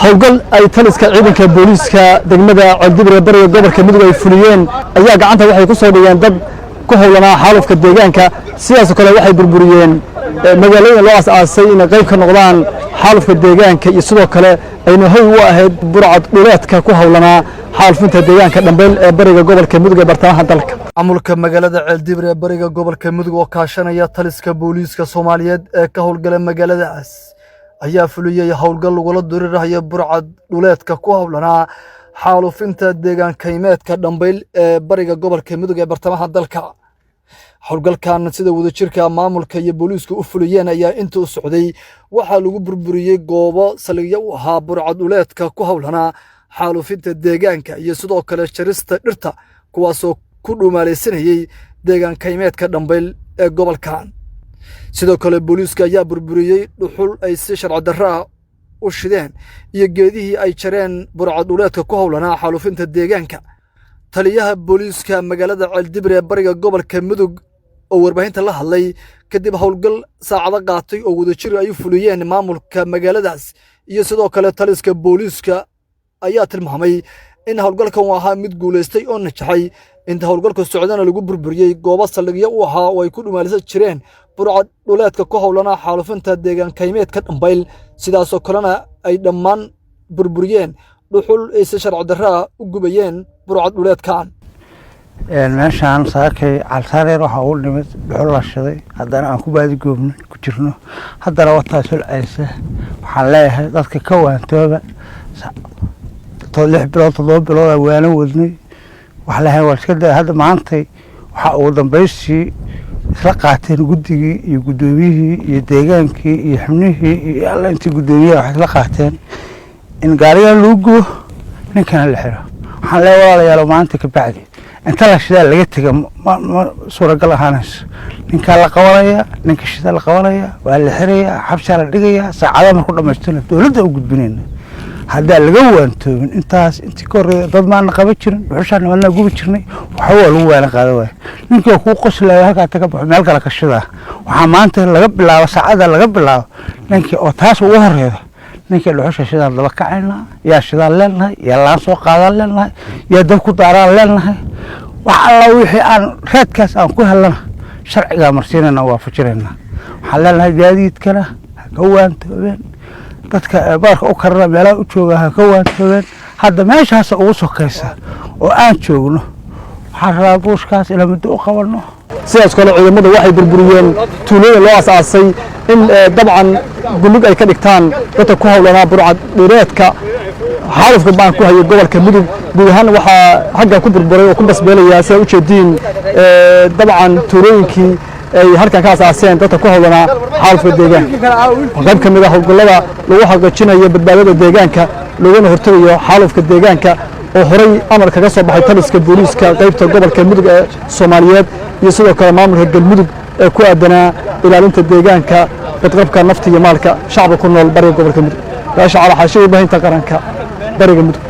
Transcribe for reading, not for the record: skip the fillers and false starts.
Howlgal ay taliska ciidanka booliiska degmada Ceeldibir ee bariga gobolka Mudug ay fuliyeen ayaa gacanta waxay ku soo dhigeen dad ku howlanaa xaalufka deegaanka. Sidaasoo kale waxay burburiyeen magaalooyin loo aas-aasay inay qayb ka noqdaan xaalufka deegaanka, iyo sidoo kale ayna hoy u ahayd burcad dhuleedka ku howlanaa xaalufinta deegaanka Dhambeyl ee bariga gobolka Mudug ee bartamaha dalka. Maamulka magaalada Ceeldibir ee bariga gobolka Mudug oo kaashanaya taliska booliiska Soomaaliyeed ee ka howlgala magaaladaas ayaa fuliyey howlgal lagula diriraya burcad dhuleedka ku howlanaa xaalufinta deegaan kaymeedka Dhambayl ee bariga gobolka Mudug ee bartamaha dalka. Howlgalkan sida wadajirka maamulka iyo booliisku u fuliyeen ayaa inta u socday waxaa lagu burburiyey goobo saldhigyo u ahaa burcad dhuleedka ku howlanaa xaalufinta deegaanka iyo sidoo kale jarista dhirta, kuwaasoo ku dhumaalaysanayey deegaan kaymeedka Dhambayl ee gobolkan. Sidoo kale booliiska ayaa burburiyey dhuxul ay si sharci darro ah u shideen iyo geedihii ay jareen burcad dhuleedka ku howlanaa xaalufinta deegaanka. Taliyaha booliiska magaalada Ceeldibir ee bariga gobolka Mudug oo warbaahinta la hadlay kadib howlgal saacado qaatay oo wadajir ay u fuliyeen maamulka magaaladaas iyo sidoo kale taliska booliiska ayaa tilmaamay in howlgalkan uu ahaa mid guulaystay oo najaxay. Inta howlgalka socdana lagu burburiyey goobo saldhigyo u ahaa oo ay ku dhumaalisa jireen burcad dhuleedka ku howlanaa xaalufinta deegaan kaymeedka Dhambayl, sidaasoo kalena ay dhammaan burburiyeen dhuxul ay si sharci darro ah u gubayeen burcad dhuleedkan. Meeshaan saakay calsaareer waxaa ugu nimid dhuxul la shiday, haddana aan ku baadigoobno ku jirno, haddana wataa sulcaysa. Waxaan leeyahay dadka ka waantooba. 6 bilood, 7 bilood waana wadnay wax lahayn, waa iska daa. Hadda maantay waxaa ugu dambaystii isla qaateen guddigii iyo guddoomiyihii iyo deegaankii iyo xubnihii iyo alla intii guddoomiyaha, waxay isla qaateen in gaarigan lagu gubo, ninkana la xiro. Waxaan leeyahay, walaalayaalo, maanta ka bacdi inta la shidaa laga tega ma suuragal ahaanayso. Ninkaa la qabanaya, ninka shidaa la qabanaya, waa la xirayaa, xabsaa la dhigayaa. Saacadaha marku dhamaystirna dowladda u gudbinayna. Haddaa laga waantoobin intaas, intii ka horreeya dad maana qaban jirin, dhuxushaana waana gubi jirnay. Waxa waa lagu waana qaada waaya. Ninkii kuu qoslaya halkaa ta ka baxo, meel kale ka shidaa. Waxaa maanta laga bilaabo, saacadda laga bilaabo, ninkii oo taas ugu horeeda, ninkii dhuxusha shidaan daba kacaynaa. Yaa shidaan leenahay, yaa laan soo qaadaan leenahay, yaa dab ku daaraan leenahay. Wax alla wixii aan raadkaas aan ku helana sharcigaa marsiinayna, waafajinayna. Waxaan leenahay gaadiidkana ha ka waantoobeen, dadka baarka u karana meelaha u jooga ha ka waantoobeen. Hadda meeshaas ugu sokaysa oo aan joogno, waxaan rabaa buushkaas inaan muddo u qabanno. Sidaas kale ciidamadu waxay burburiyeen tuulooyin loo asaasay in dabcan gullig ay ka dhigtaan dadka ku howlanaa burcad dhireedka xaalufka baan ku hayo gobolka Mudug. Guud ahaan waxaa xagga ku burburay oo ku basbeelaya, sidaa ujeediin, dabcan tuulooyinkii ay halkan ka asaaseen dadka ku howlanaa xaalufka deegaanka. Waa qayb ka mid ah howlgallada lagu xaqiijinayo badbaadada deegaanka loogana hortegayo xaalufka deegaanka oo horay amar kaga soo baxay taliska booliiska qaybta gobolka Mudug ee Soomaaliyeed iyo sidoo kale maamulka Galmudug ee ku aadanaa ilaalinta deegaanka, badqabka nafta iyo maalka shacabka ku nool bariga gobolka Mudug. Gaasha Calaxaashe, warbaahinta qaranka, bariga Mudug.